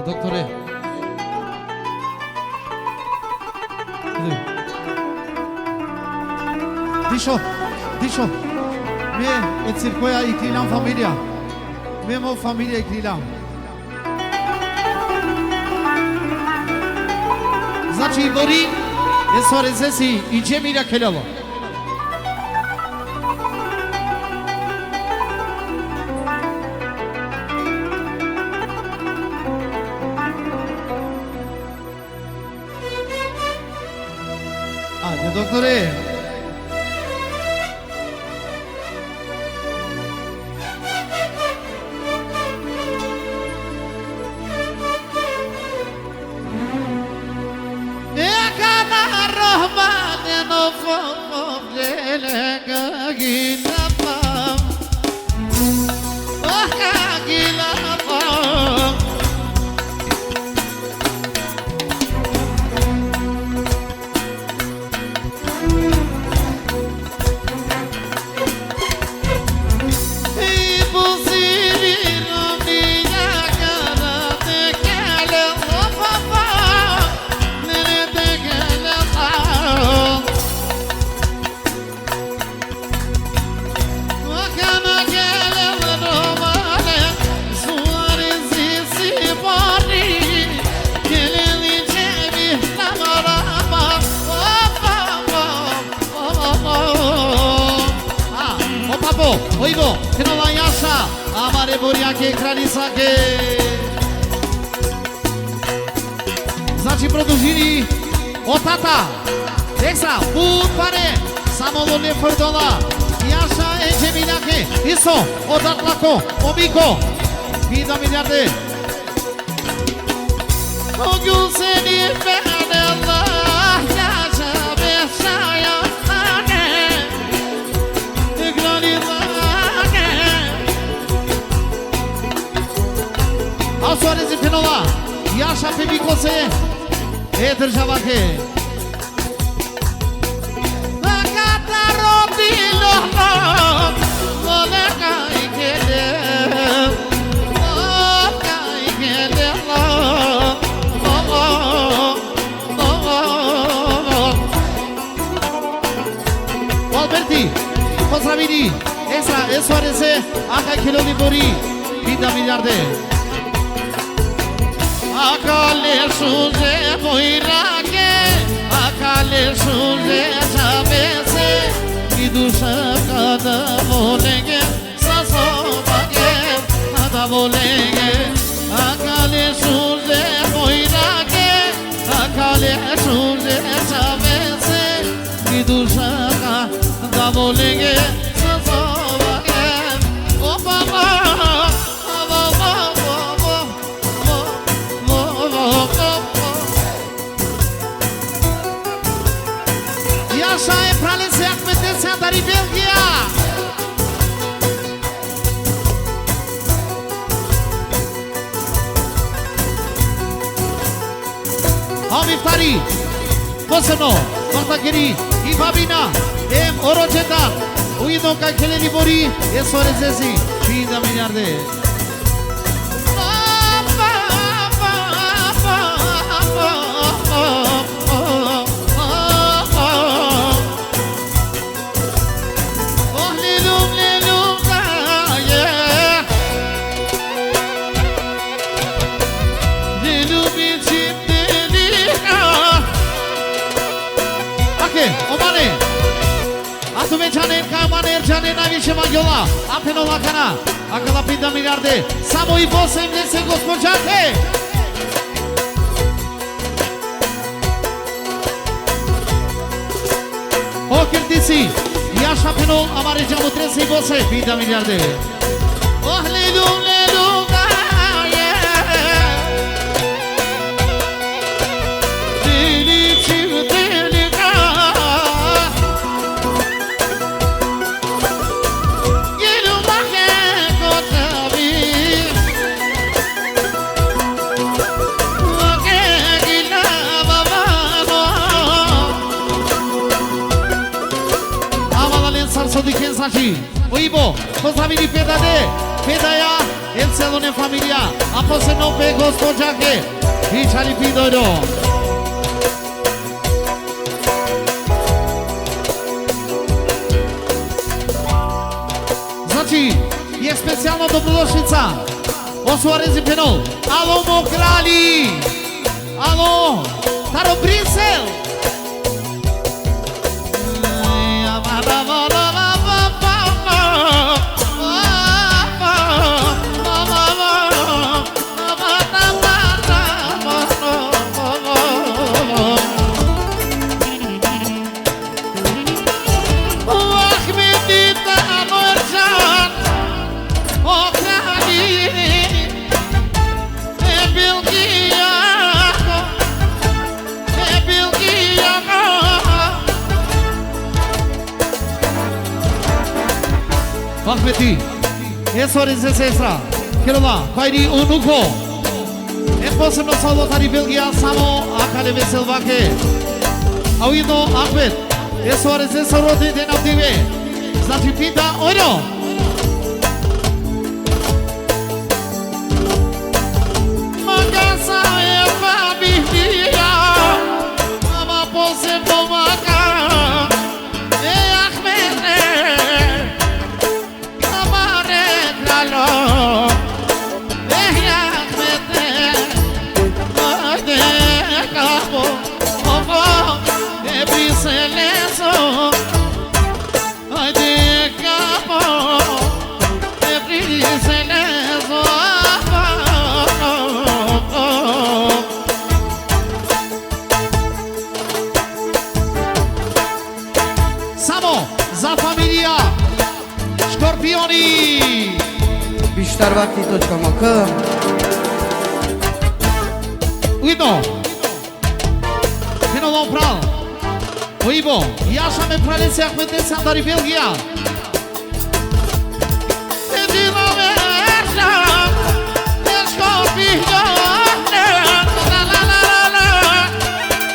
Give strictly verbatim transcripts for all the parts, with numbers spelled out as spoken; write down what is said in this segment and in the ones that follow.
Doktore. Dišo, dišo. Me e cirkoja iklilam familija. Me mo familija iklilam. Znači, Bori, e Soarezesi i Džemilja Kelelo. Ajde, doktore. E kana Rahmane no fofoflele kagina pa. Oh, kagina pa. A, o papo, o Ivo, krenula Jaša, amare Borjake, Kraljicake. Znači, produžini o tata. Deksa, but pare, samo lo ne frdola. Jaša e Džemiljake, isto, o datlako, o biko. Pinda milijarde. O güzeli ben Allah yaşa beşaya sane. Igrali sane. A Soarezi phenela, Jaša pe bikose, e državake. Alberti, pozdravini, Esra, e Soareze, akale kheloni Bori, pinda milijarde. Akale šuže vojrake, akale šuže čavese, i duša kada volenge, sa sobake, kada volenge. Akale šuže vojrake, akale šuže čavese, i duša kada volenge, sa sobake. O baba, Jaša e pralese Ahmetese, tari Belgija. Hami tari. Posebno, vaktakeri, i babina, em o rođendan, ujedno ka kheleni Bori, e Soarezesi, pinda milijarde. Ake, o mane. A tumen džanen, ka manen džanen, najviše mangjola. A phenola akana. Akala pinda milijarde. Samo i bose mlese gospođake. O Kirtisi, Jaša pheno, amare džamutrese i bose, pinda milijarde. Oh, lelu, lelu, gaye. Dili çiv, dili ga. Yelu make kotabi. Make gila baba. Amala len sar sodi ken sači. O Ibo, pozdravini pe dade, pe daja. E celone familija, a posebno pe gospođake, Vičali Pidoro. Znači, je specijalno dobrodošlica. Osvarezi penol. Alo mo krali. Alo, taro Brisel. Ahmeti, e sorese sestra, Kerola, Fajri unuko. E posebno saludo tari Belgija, samo akale veselvake. Auino Ahmet, e sorese sorode den avdive. Znači, pinda oro. Makasa e familija, ama posebno maka e Ahmete, amare kralo, e Ahmete, ode kapo, ovo, e Briseleso. Ajde kapo, e Briseleso. Samo za familija Škorpioni. Bištarvaki točka M K. Ujedno. Fino pral. O Ivo, jaša me pralese Ahmete, sandari Belgija.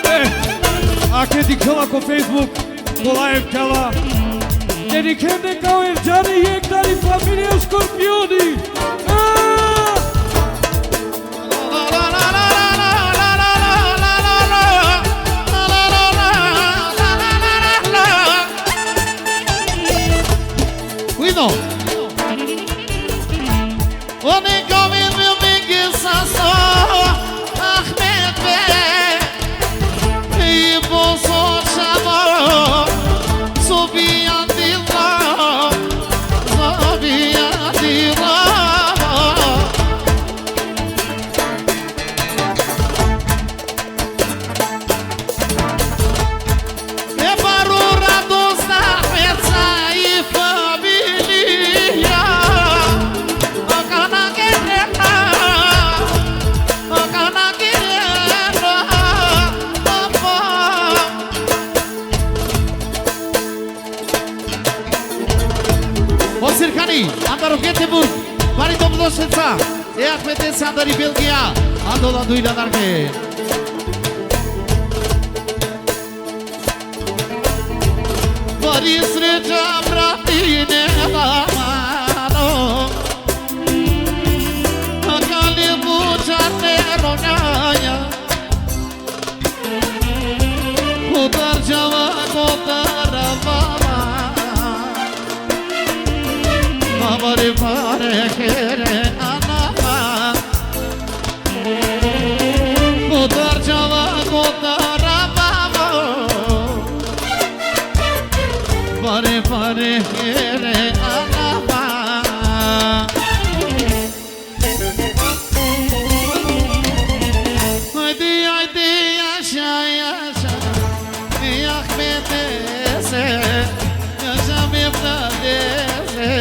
E, a ke dikhela ko Facebook, ko live kela. Te dikhen de kao Erdžani jekh tari familija Škorpioni. A! Ujedno. One kome me vingi sa so Ahmet be. I po so čavo, so bi andila, so bi andila. E barura dos da feca i familija. Akana kerena, akana kerena, papa. O Sirkani, andar o Göteborg, bari dobrodošlica. E Ahmete, sandari Belgija, ando la dujla narke. Bari sreća, bratine, mano. Akale bučate ronjaja. Kotar čava, kotar baba. Amare pare here anava. Kotar čava, kotar baba. Pare pare here anava. Ajde, ajde, jaša, jaša, e Ahmete se, jaša me pradese.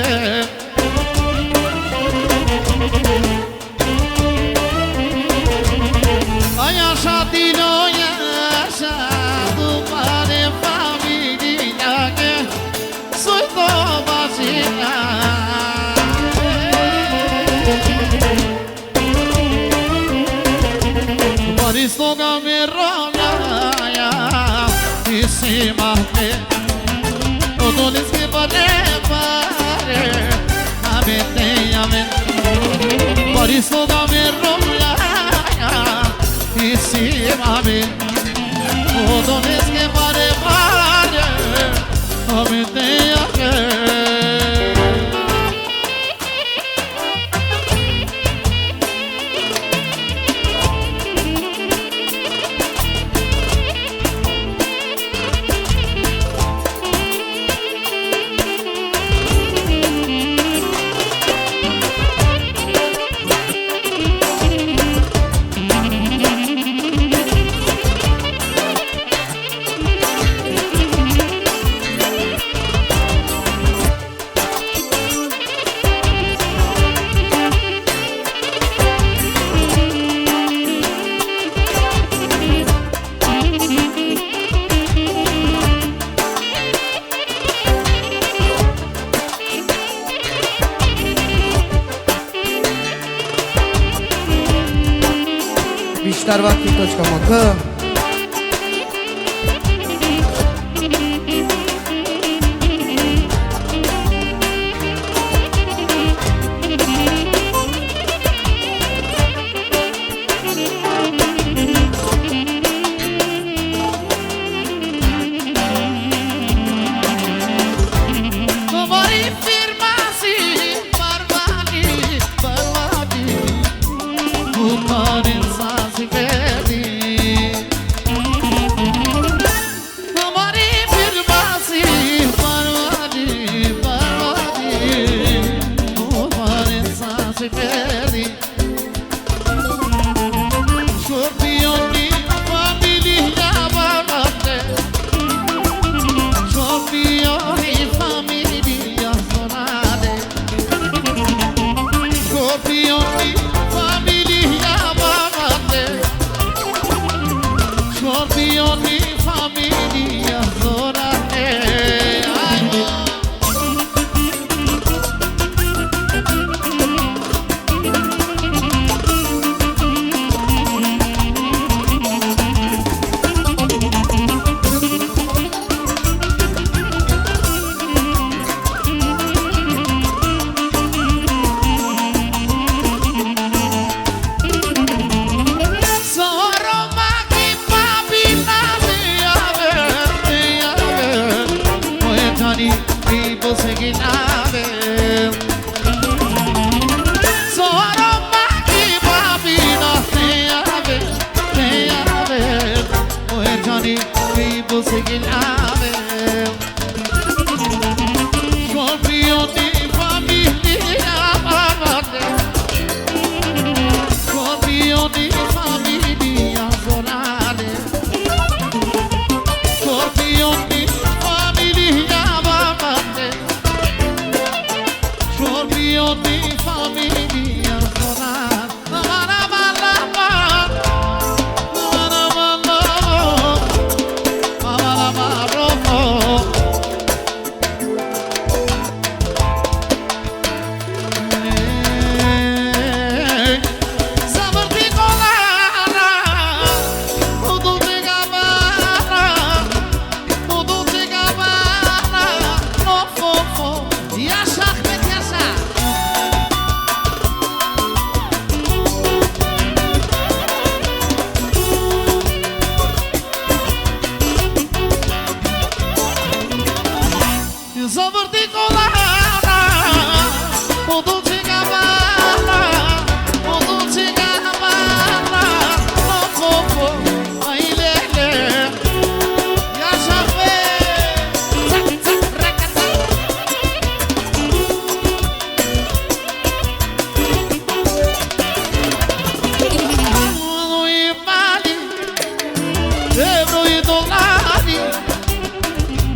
A jaša tino, jaša tumare familijake. Soj to bašina. Bari sloga me rogaja, isi mahme. Odoleske bare bare, amen te amen. Cristo da me rola, y si mami, todo es que pare pare, a mi te ame. Биштар вақти точка мо ка.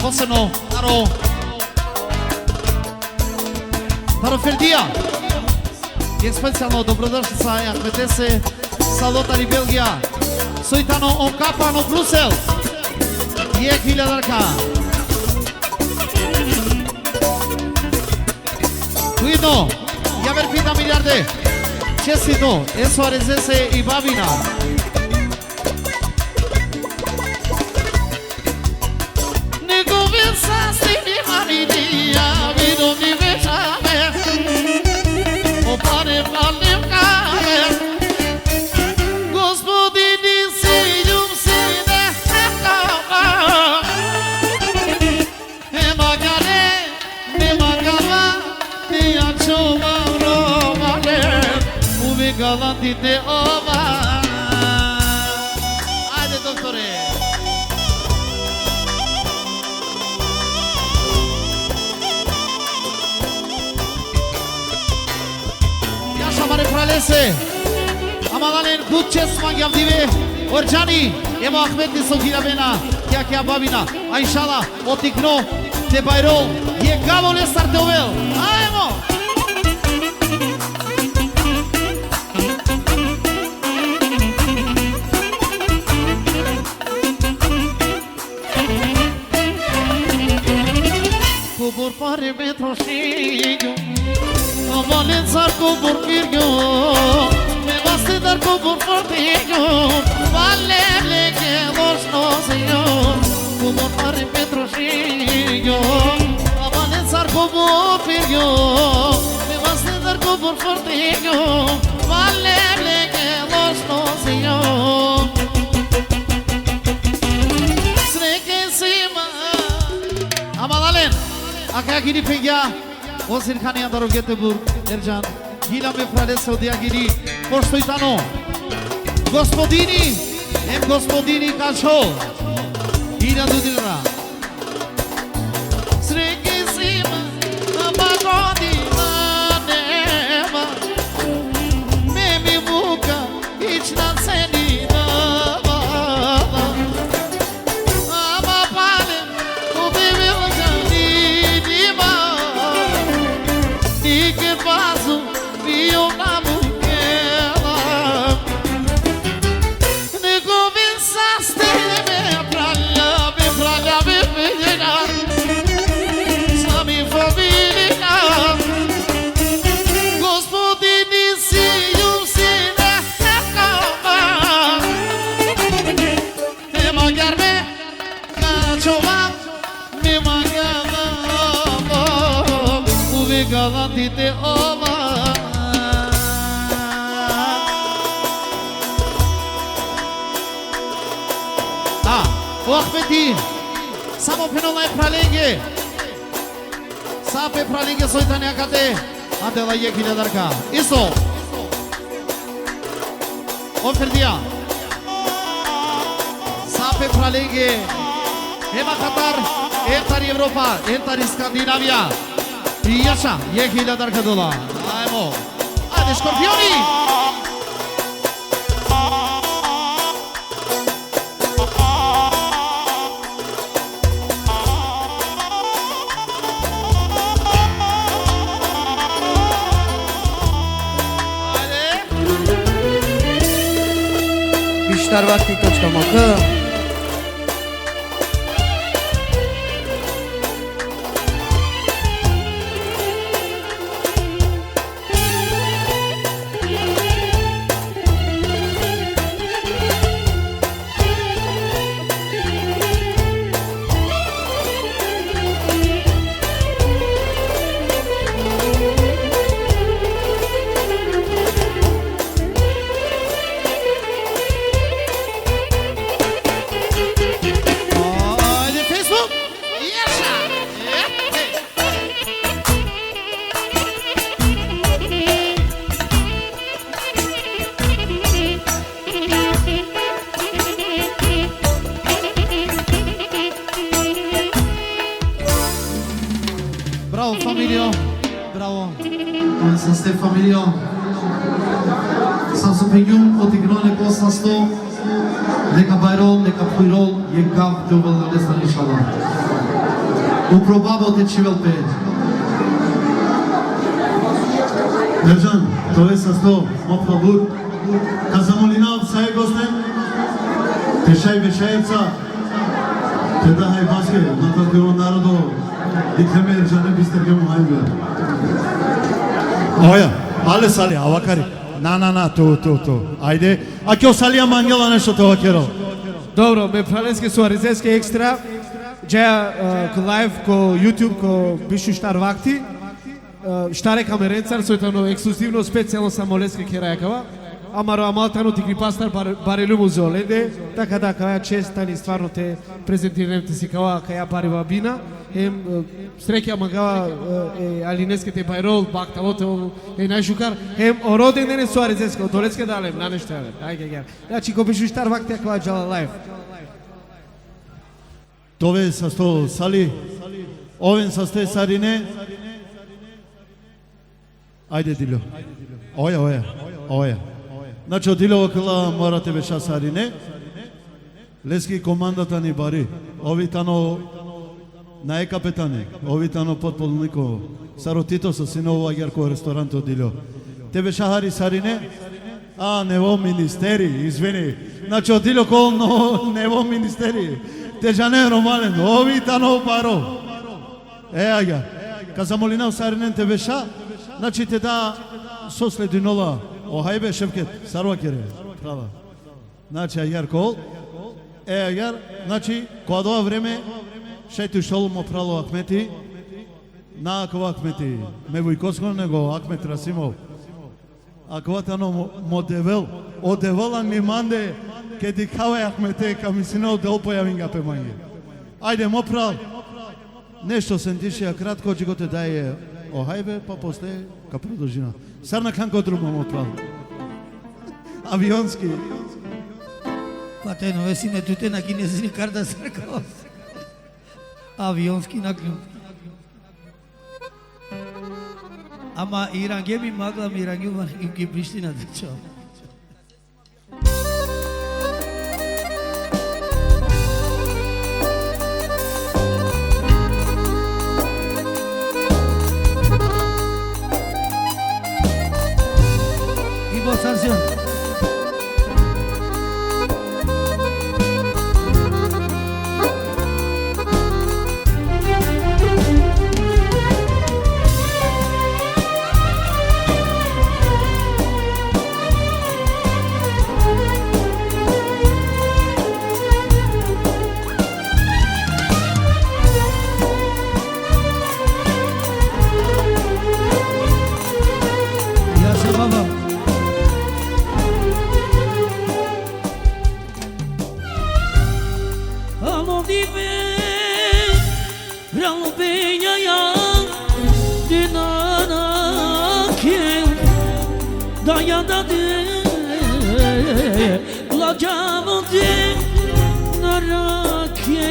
Posebno, taro, taro Ferdija. I specijalno dobrodošlica e Ahmetese, salo tari Belgija. Soj tano o kapa ano Brusel. Jekh hiljadarka. Ujedno, javer pita milijarde. Čestitno, e Suarezese i babina. Nego vin sasti ni marini, ja vidim ni večame. O pare palim ka Te ova. Ajde, doktore. Ja šamare pralese. Amalalen kut čes mangjav dive. Ordžani, ema Ahmeti so giravena, kja kja babina. A inšala, o tikno, te bajro, je gavole sar te ovel. Ajmo. Kubur pare me trošinjo, o molen sar kubur pirjo, me vaste dar kubur fortinjo, vale leke lošno sinjo, kubur pare me trošinjo, o molen sar kubur pirjo, me vaste dar kubur fortinjo, vale leke lošno sinjo. Sreke sima. Amalalen. Akaja kini pengja. O Sirkani andar o Göteborg, Ercan. Gila me pralese odija gili. Pošto i tano. Gospodini. Em gospodini ka šol. Ina du dinara. Sreke sima. Ama godina nema. Me mi vuka. Ić na ceni da. Ama pale, ko bi bil zanima, ni ke pazu, ni ona mukela. Neko vin saste me pralja, me pralja, me pralja, sa mi familija. Gospodini si, ju si ne kama. E magjar me ka čova, me magjar me, uvek galanti te ova. A, o Ahmeti, samo phenol e pralenge. Sa pe pralenge soj tane akate. Adela jekh hiljadar ka. Isto. O Ferdija. Sa pe pralenge. Ema Katar, em tari Evropa, em tari Skandinavija. Jaša, jekh hiljadar ka dola. Ajmo. Ajde, Škorpioni. Bištar vakti točka M K. Ajde, Facebook! Jaša! Bravo, familijo. Bravo. Saste, familijo. Sa so phengjum, o tikno, neko sasto. Neka bajrol, neka phujrol, jekh gav te ovel adestar, inšallah. Upro babo te čhivel pe. Ercan, te ove sasto, mo phralur. Ka zamolinav sa e gosten te šaj vešajevca, te da hajbaske, na to te o narodo, dikhle me Ercane bisterge mo hajbe. Oja, ale Sali, avakari. Na, na, na, tu, tu, tu. Ajde. A kjo Salija mangela nešto te vakerel. Dobro, me phraleske Suarizeske ekstra. Džaja, e, ko live, ko YouTube, ko biš u štar vakti. E, štare kamerencar, soj tano ekskluzivno specijalno samo leske keraja kava. Amaro amal tano te kripastar bar-, barelu muzolende, taka da kaja čest tani stvarno te prezentirav te sikava kaja bari babina, hem, e, sreća mangava, e, e, Alineske te bajrol, bahtalo te ol, e, najšukar, hem o rodendene so arizeske, odoleske da lem, na nešto aver, ajde, ajde. Znači, ko bešuštar vakti akava džala live. Te ove sasto Sali, oven saste sarine. Ajde, Diljo. Oja, oja, oja. Znači, o Diljo akala mora te beša sarine. Leski komanda tani bari. Ovi tano nae kapetani. Ovi tano podpolniko. Sar o Tito so sine ov agjaar ko restoranto, Diljo. Te beša hari sarine. A, nevo ministeri, izvini. Znači, o Diljo kol no, nevo ministeri. Te džanen, Romalen, ovi tano baro. E, agjaar. Ka zamolinav sarinen te beša, znači, te da so sledinola. O hajbe, Ševket, sar vakere, prava. Znači, agjaar kol. E, agjaar, znači, ko adava vreme, šaj te uštel mo pralo Ahmeti, na akava Ahmeti, me Vujkosko, nego Ahmet Rasimov. Akava tano mo, mo Devel, o Devel angli mande, ked dikhava e Ahmete, ka mislinav o Devel pojavinga pe mange. Ajde, mo pral. Nešto sentiše, a kratko, dži kote daje o hajbe, pa posle ka prodolžina. Sar nakhan ko drumo, mo pral? Avionski. Pa te no, esi me tute na kinezi ni karda sar kao. Avionski nakhan. Ama irange mi magla, mi irange van ki Priština, dečo. I bo Sarsijan. Jaša baba. Alo dive, ralo beja ja, dinana ke, da ja da de, la jamo de, na rake,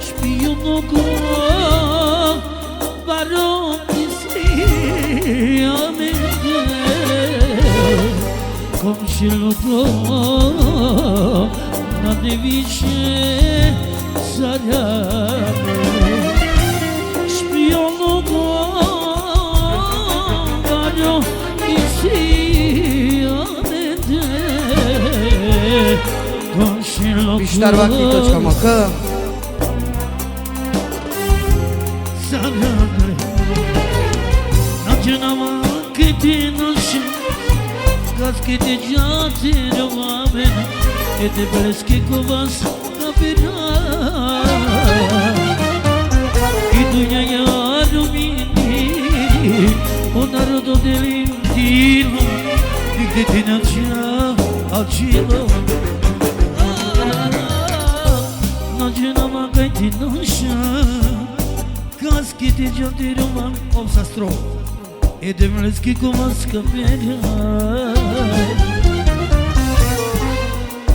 špiono ko, baro isi amende. Komšiluko, na de više sarame. Špiono ko, baro isi amende. Komšiluko. Bištar vakti točka M K. Sarame. Na džanava kete naše, kas kete džate rovamen, e te bleske ko vas kapira. I dunjaja romini, o narodo delindilo, nigde te nađa ačhilo. Na džanava kaj te naša, kas kete džate rovamen, ov sastro. E te bleske ko vas kapira.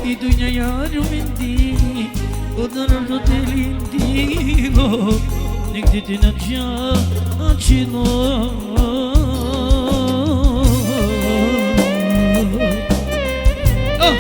I dunjaja romini, o narodo delindilo, nigde te nađa ačhilo. Oh!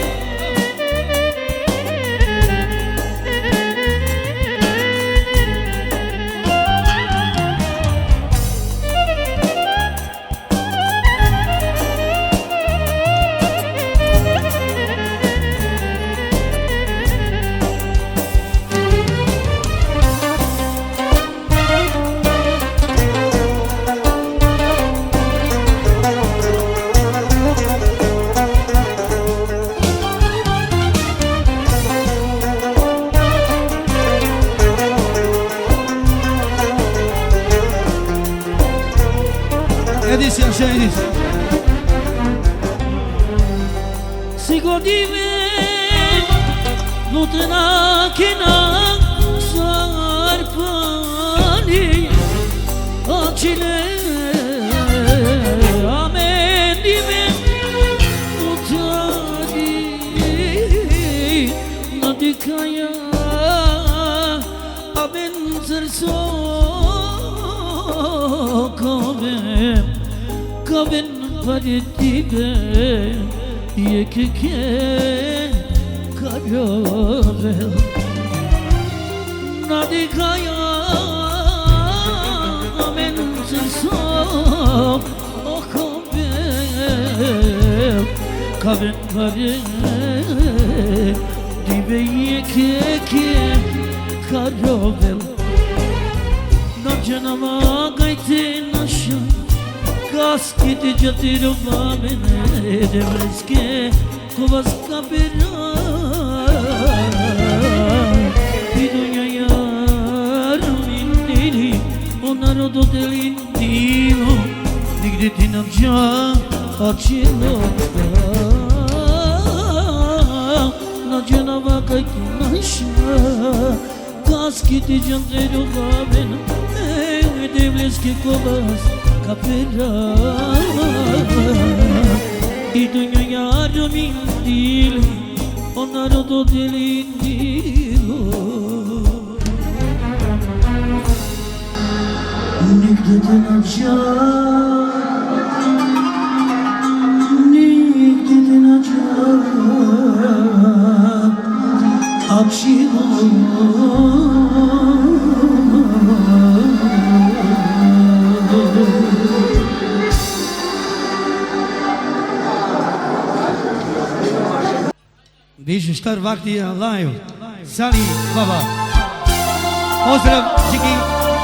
Edis, jaša Edis. Ti godive, no te na kena sarpani, ačhile amen dive, no te na dikhaja, amen sar so kave, kaven pare dive, jekh ke karovel. Na dikhaja amen sar so kave, kaven pare dive, jekh ke karovel. Na džanava kaj te naša, kas ki te džan te rovaven, e Devleske kobas ka pera. I dunjaja romindili, o narodo delindilo, nigde te na dža ačhilo. Na džanava kaj te naša, kas ki te džan te rovaven, e Devleske kobas ka pera. I dunjaja romindili, o narodo delindilo. Nigde te na dža, nigde te na dža ačhilo. Više štar vakti je live. Sali baba. Pozdrav, dži ki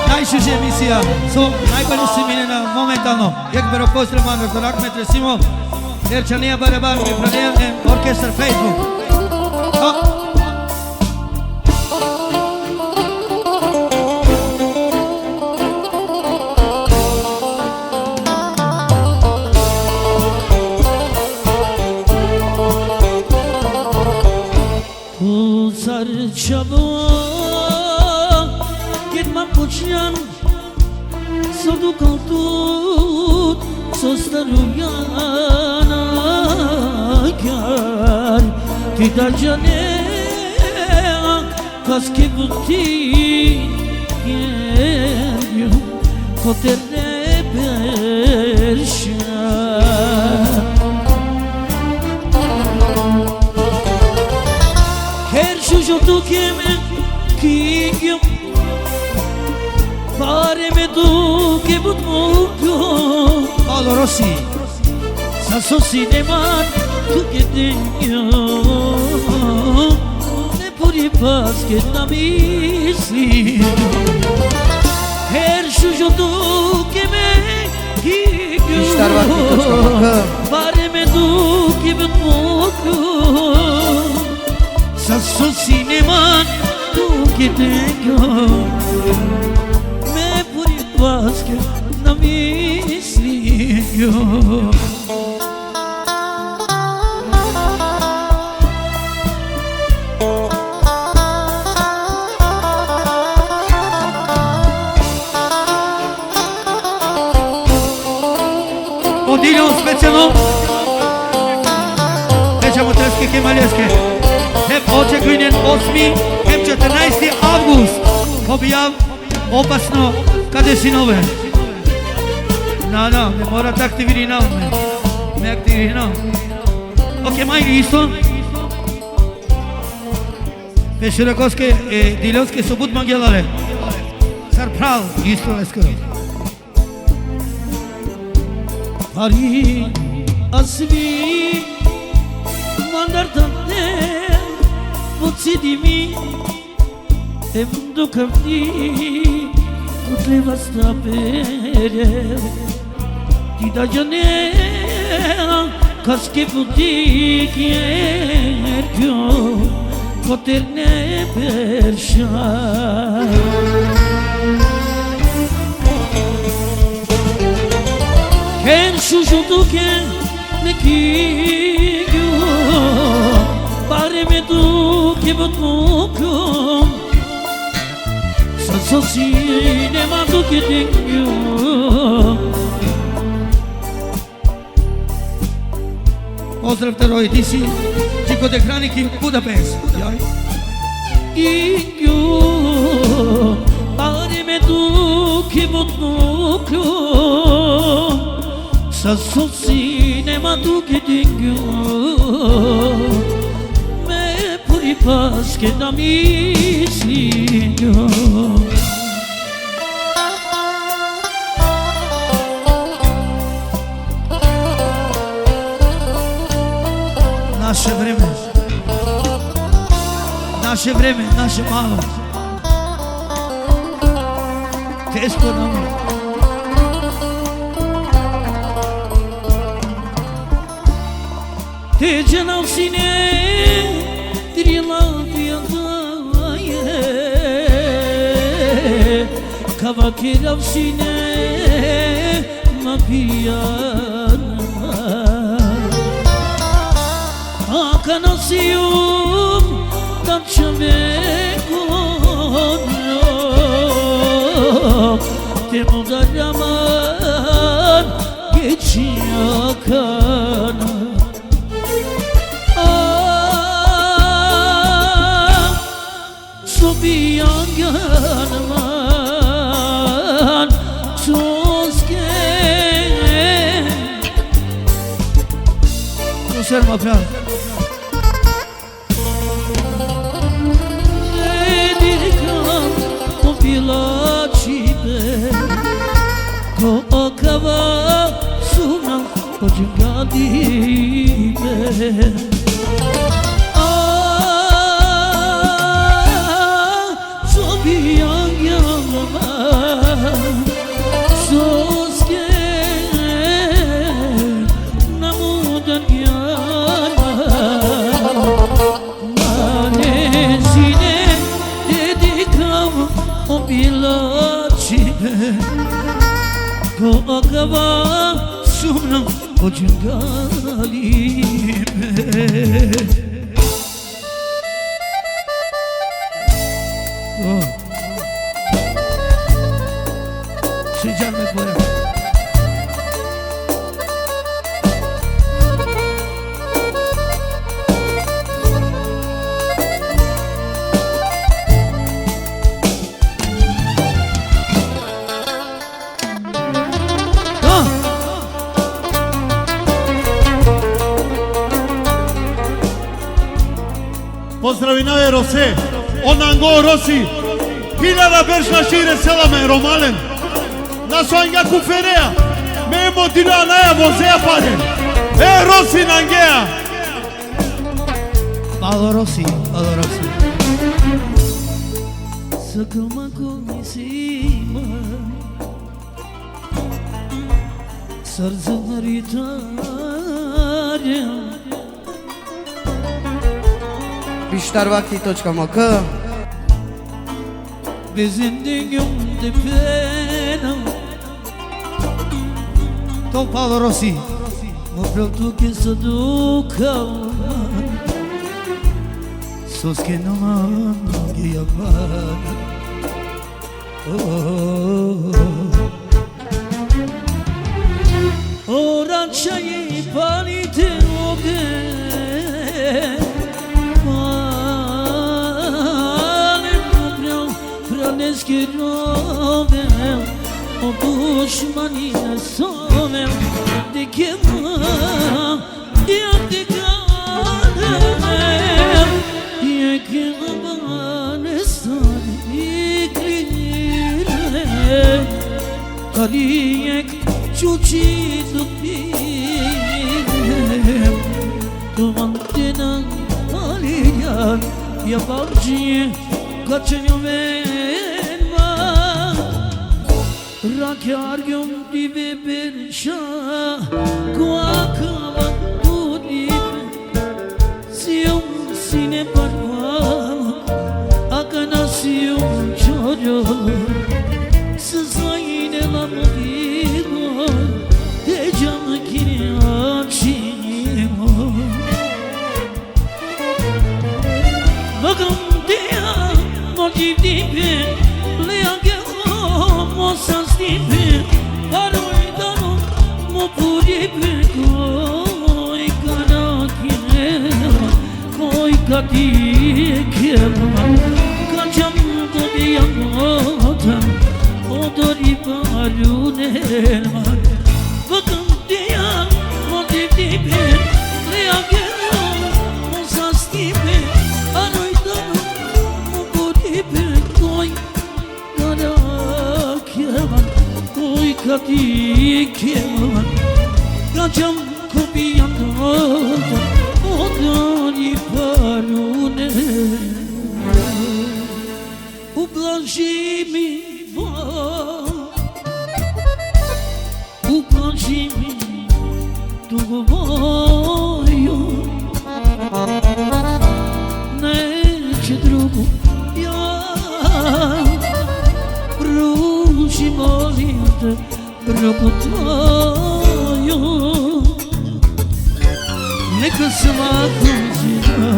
najšuže emisija, so najbolje si minena momentalno. Jekh baro pozdrav man doktor Ahmet Resimov, Erčanija Barabar, mi pranel, em orkestar Facebook. O. Tu sar čhavo, ked ma pučljan, so dukhljan tut, so staruljan agjar, ti da džane, kas ke buti ke jo, ko te ne berša. Her šužo tu ke me kingjo, pare me tu ke but mukjo. Paolo Rossi. Sa so sineman tu ke dengjo, ne puri pas ke na misli. Her šužo tu ke me kingjo, Štar vakti, točka P K. Pare me tu ke but mukjo. Sa so sineman tu ke dengjo, me puri pas ke na misli jo. O Diljon specijalno. Peća Motreske Kemaleske. Hem očekujnen osmi, hem četrnaesti avgust. Objav opasno ka desinol pe. Na, na, me mora te aktivirinav, me. Me aktivirinav. Okej, Majri isto. Pešurakoske, e, Diljonske so but mangela le. Sar phral isto leskoro. Pari asvi mandar tante, pučidimi, em dukhavdi, kote vasta pere. Ti da džane, kas ke buti ke ergjo, ko te ne berša. Her šužo tu ke me kingjo, Mutluluk, sa so sine ma duke dingju. Pozdrav te Roj, ti si, ti kod ekrani ki Budapest. Jaj. Ingju, ari me duke mutluluk, sa so sine ma duke dingju. Me puri paske da mi singju. Naše vreme. Naše vreme, naše malo. Teško nam. Te džanav sine, tri lafi adaje, kava kerav sine, ma pijana. Akana sijum, da čave kono, te mudar aman, geči akana. A, so bijangan man, soske. Konser ma pjan. Dedikam o bilačibe, ko akava sumnam o džangalime. A, so bijangan man, soske na mudar aman. Mane sine, dedikam o bilačibe, ko akava sumnam o džangalime. Oh. Sviđa me boja. Pozdravinav e Rose, o nango Rosi, hiljada berš našti resela me romalen. Na so angja kuferea, me mo dilo anaja vozea palen. E Rosi nangea. Palo Rosi, palo Rosi. Sakma ko misima. Sar zahari tare. Bištar vakti točka M K. Be zindegijum de pena. To palo Rosi. Mo prel tuke so duka. Soske na mange aman. Oh. Ora čaji pani te ove, pale mo pral, praleske rove, o dušmani na sove, dikhe ma, ja dikhe ma, ja dikhe ma, ne sa dikhe re. Kari ek čuči tu pire, tu mante na malijan, ja bavji kačenjo venma. Rakjargjum dive berša, kua kava tu dive. Sijum sine parvalo, akana sijum čorolo, sa sine la mudilo, te džam kine ačilo. Muk Divdipe, le agero, mo sastipe, paroj dano, mo puripe, koj karakhela, koj kadikela, ka čam ko bijam otam, odori parunela. Vakam dijan, mo divdipe, le agero, mo sastipe, paroj dano, mo puripe, koj karakhela, koj kadikela, ka čam ko bijam otam, odori parunela. Ublaži mi bol, ublaži mi tugu moju, neće drugu ja, pruži, molim te, ruku tvoju. Neka svako zna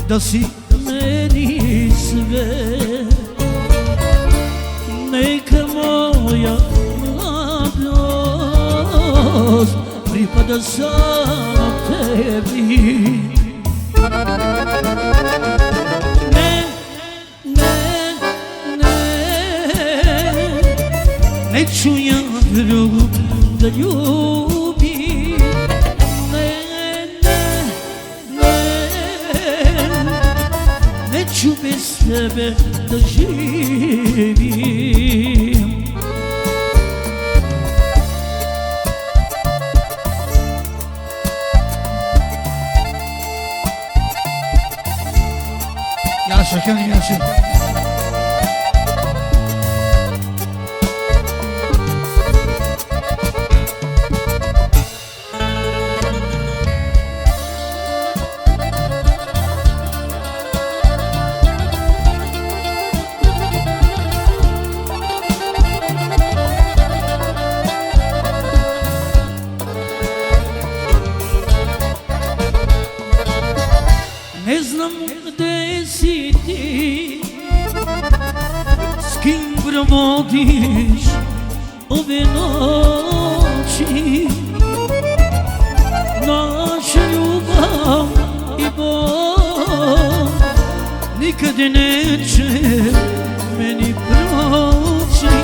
da si meni sve, neka moja mladost pripada samo tebi. Ne, ne, ne, neću ja drugu da ljubim. Ne, ne, ne, neću bez tebe da živim. Jaša, Kjani, jaša. Ne znam gde si ti, s kim provodiš ove noći. Naša ljubav i bol nikad neće meni proći.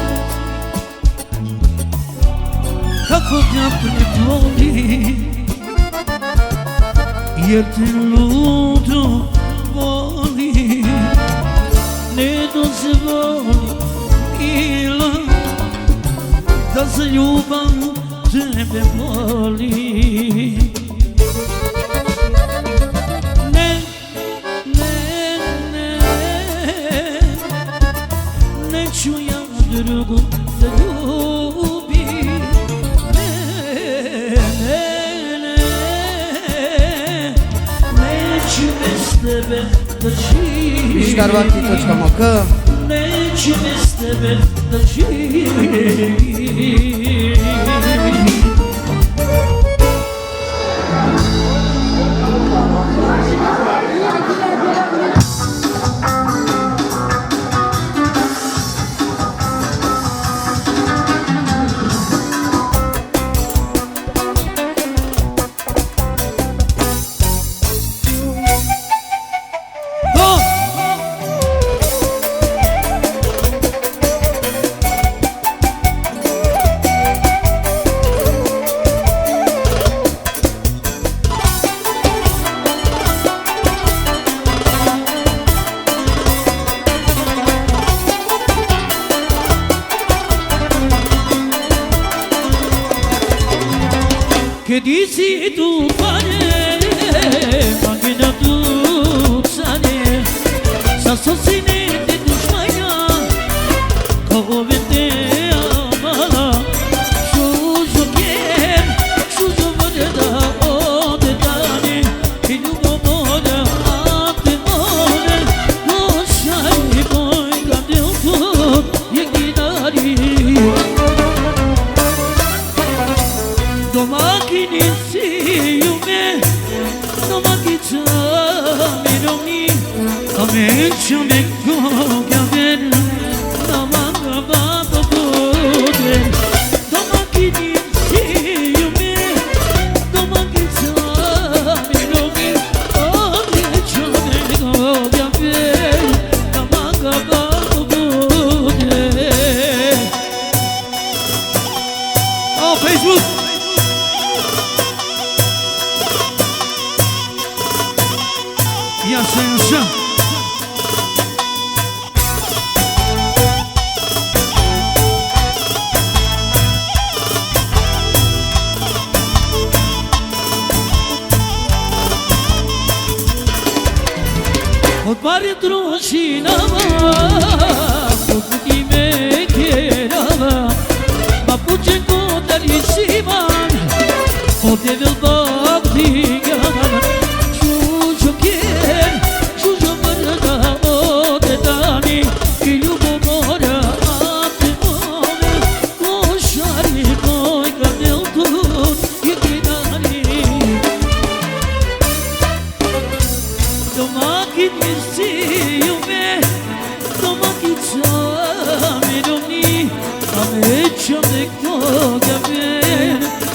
Kako da prevolim, jer te ludo volim. Ne dozvoli, mila, da za ljubav tebe molim. Ne, ne, ne, neću ja drugu da ljubim. Ne, ne, ne, neću bez tebe da živim. Ištarvaki točka M K. Neću bez tebe da živim. Che dici tu fare, ma che da tu sane, sa so sine te dushmaya, ko vete amala, shuzo kem, shuzo vada o te dani, ilu mo moda, ate mone, mo shari mo gade o ye gidari. Domakini si yume, domakicha mironi, O, Facebook. Jaša, jaša. Od pari trošinava, od ime kerava, ma puče ko tali siman, o devel bakti gavan, šužo ker, šužo mrda o te dani, i ljubo mora, a te mora, ko šari koj ka del tu, i te dani. Domakin irsiu me, domakin sa me doni, ame chame ko gabe,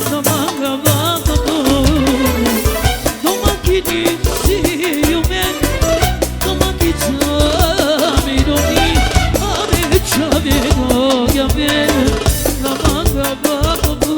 domanga ba to. Domakin irsiu me, domakin sa me doni, ame chame ko gabe, domanga ba to.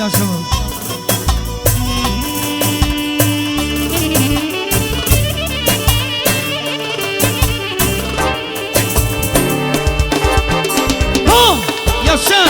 Yaşa. Ho! Yaşa!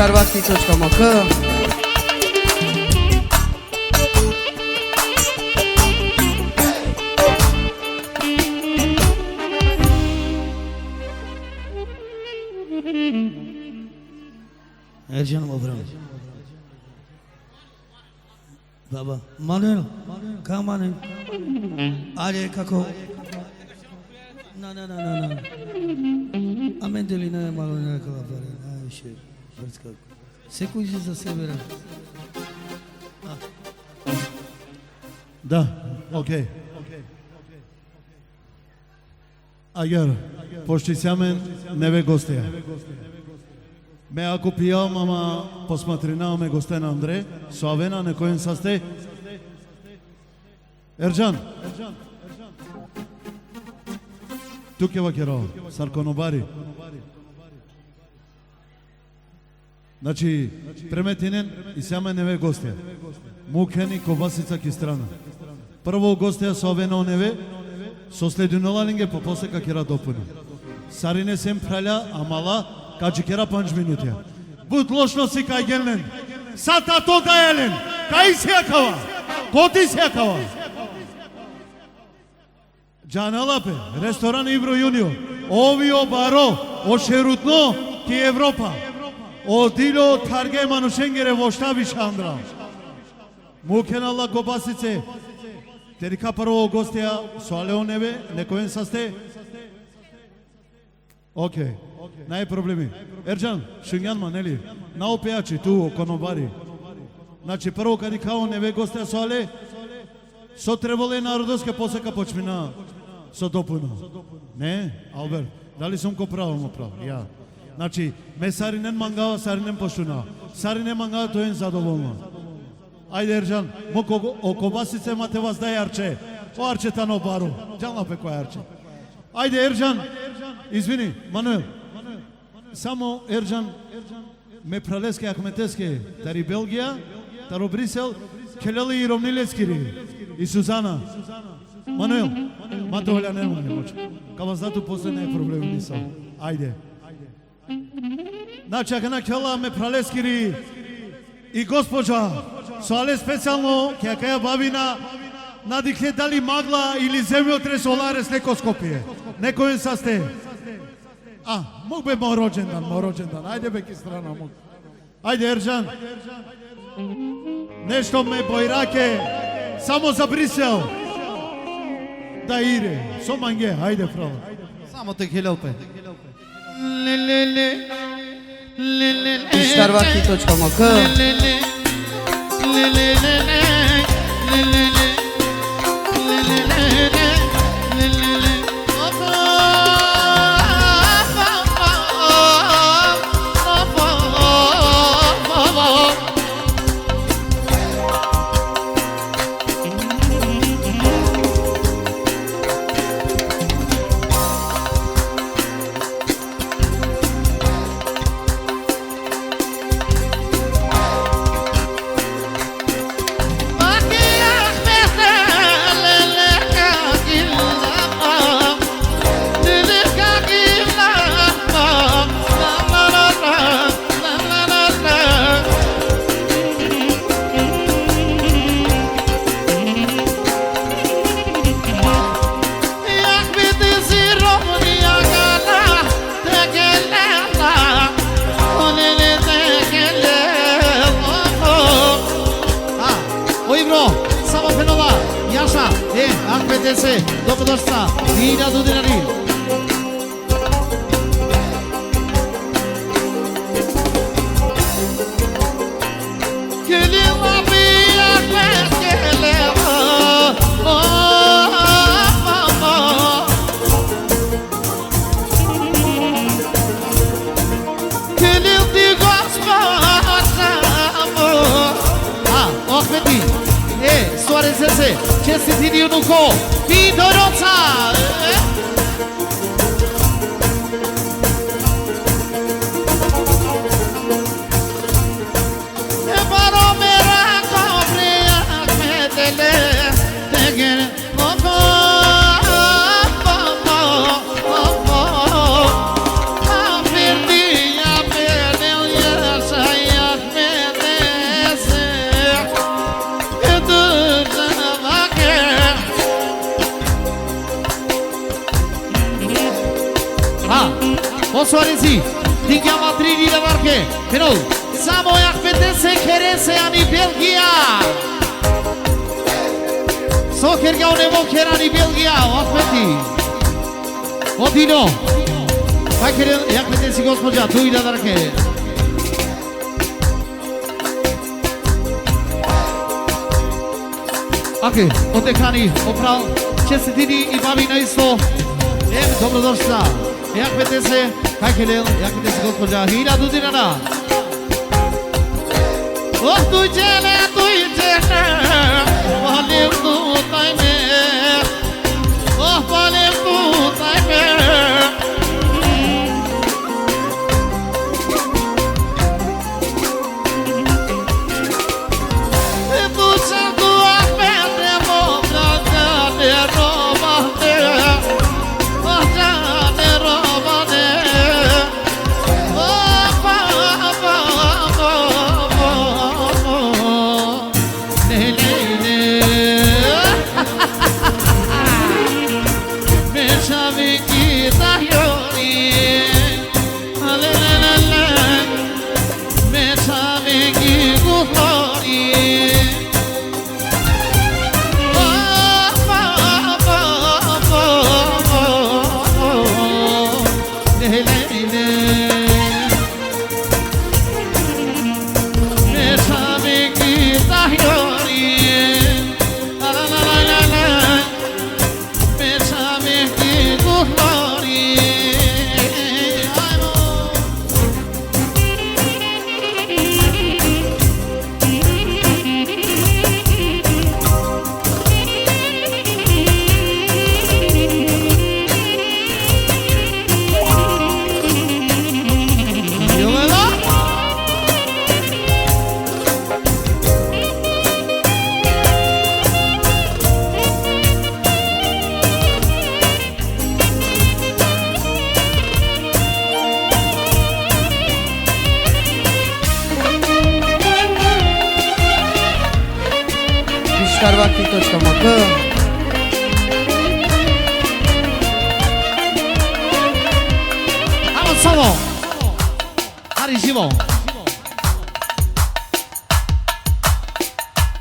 Starvakti точка M K. Ercan Bobram. Baba, Manuel, ka Manuel? Ajde, kako? Na, na, na, na, na. Amen deli na malo na kala pare. Aj, še, vrtska. Se kuži za sebe, ra. A. Da, okej. Agjar, pošto isi amen neve gostija. Me ako pijam, ama posmatrina me gosten andre, so avena, nekojen saste. Erdžan. Tu ke vakero, sar konobari. Znači, premetinen, isi amen neve gostija. Mukheni kobasica ki strana. Prvo gostija so avena o neve, so sledinola lenge, pa posle ka kera dopuna. Sarine sem phralja, amala, ka džikera pandž minutja. But lošno si ka gelen. Sa tato daja len. Kaj si akava? Koti si akava? Džanela pe, restoran Ibro Junior. Ovi o baro, o šerutno ki Evropa. O dilo tharge manušengere vošta više andral. Mukhen Allah kobasice. Te dikha prvo o gostija, so ale o neve, nek oven saste. Okej. Naj problemi. Erdžan, šungjan ma, neli? Na o pejači, tu, o konobari. Znači, prvo ka dikha o neve gostija so ale, so trebole narodoske, posle ka počmina so dopuna. Ne, Albert, dali sum ko pravo, mo pravo? Ja. Znači, me sarinen mangava, sarinen poštuna. Sarinen mangava te oven zadovolna. Ajde, Erdžan, mo ko, o kobasice ma te vazdaj Arče. O Arče tano baro. Džanla pe koj Arče. Ajde, Erdžan, izvini, Manuel. Samo Erdžan, me phraleske Ahmeteske, tari Belgija, taro Brisel, khelel i romni leskiri, i Suzana. Manuel, ma te oljanen, ma ne moć. Ka vazda tu posle, naj problemi nisam. Ajde. Znači, akana khela me phraleskiri i gospođa, so ale specijalno ki akaja babina, na dikhle dali magla ili zemljotres ola resle ko Skopje. Nek oven saste. A, muk be, mo rođendan, mo rođendan. Ajde be ki strana, muk. Ajde, Erdžan. Nešto me bojrake, samo za Brisel. Da ire, so mange, ajde, fralo. Samo te khelel pe. Ishtarvaki točka M K. A, o Ibro, samo phenola, jaša, e, Ahmetese, dobrodošla, hiljadu dinari. A, Ahmeti, e, Suarezese, čestitini unuko, Vidoroca, e. Ha, o Suarezi, digja ma trini la varke. Pero, samo e Ahmetese kherese ani Belgija. So khergja o nevo, kher ani Belgija, o Ahmeti. O Dino. Pa khere e Ahmetesi gospođa, tu i da varke. Ake, o Tekani, o pral, čestitini i babina isto. Em, dobrodošla. E Ahmetese, kaj khelel, e Ahmetese gospođa, hiljadu dinara. Oh, tu džene, tu džene, valim tu tajme. Oh, valim tu tajme. Biskarvaki точка M K. Amo samo. Ari živo.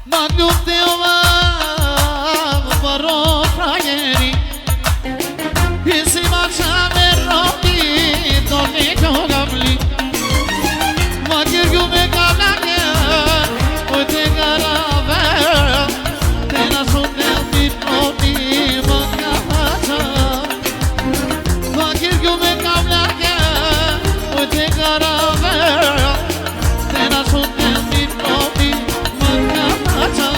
Magnum te ovam baro frajeri. Isi mača me robi to neko gamli. Ma kirgu me gamla ke, o te garave. Te na so te ti robi ma kacha. Ma kirgu me gamla ke, o te garave. Te na so te ti robi ma kacha.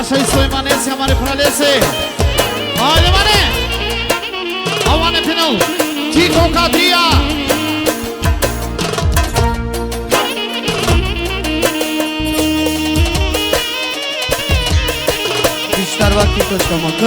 Sa i Sulejmanese, amare phralese. Ajde, mane. Avane phenel. Tiko Kadrija. Ishtar vakti točka M K.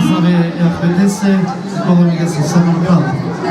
Zave e ahbetese, kolomigese Samarkand.